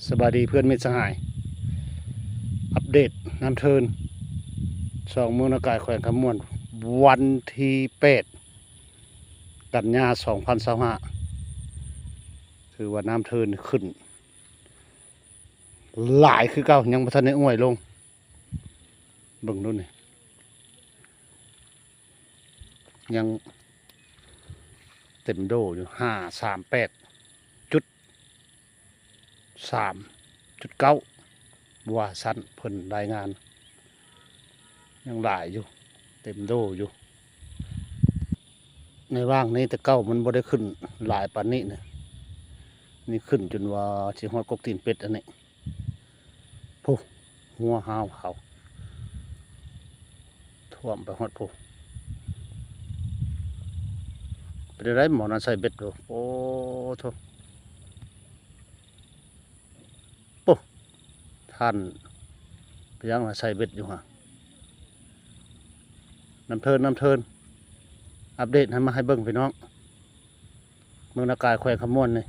ສະບາຍດີເພື່ອນມິດສະຫາຍ ອັບເດດນ້ຳເທີນ ຊ່ອງເມືອງນາກາຍ ແຂວງຄຳມ່ວນ ວັນທີແປດ ກັນຍາ ສອງພັນຊາວຫ້າ ຖືວ່ານ້ຳເທີນຂຶ້ນຫຼາຍຄືເກົ່າ ຍັງບໍ່ທັນໄດ້ອວຍລົງ ເບິ່ງດູນີ້ ຍັງເຕັມໂດຢູ່ ຫ້າສາມແປດຈຸດສາມຈຸດເກົ້າ ວ່າຊັ້ນເພິ່ນລາຍງານ ຍັງຫຼາຍຢູ່ ເຕັມໂດຢູ່ ໃນຫວ່າງນີ້ແຕ່ເກົ່າມັນບໍ່ໄດ້ຂຶ້ນຫຼາຍປານນີ້ນະ ນີ້ຂຶ້ນຈົນວ່າຊິຮອດກົກຕີນເປັດອັນນີ້ ພຸ້ນ ຫົວຫາວເຂົາ ຖ້ວມໄປຮອດພຸ້ນ ເປັນໃດ ໝໍນາໃສ່ເບັດໂດ ໂອ້ໂທ້ ໂອ້ ທ່ານ ເປັນຫຍັງລະໃສ່ເບັດຢູ່ຫະ ນ້ຳເທີນ ນ້ຳເທີນ ອັບເດດໃຫ້ ມາໃຫ້ເບິ່ງພີ່ນ້ອງ ເມືອງນາກາຍ ແຂວງຄຳມ່ວນນີ້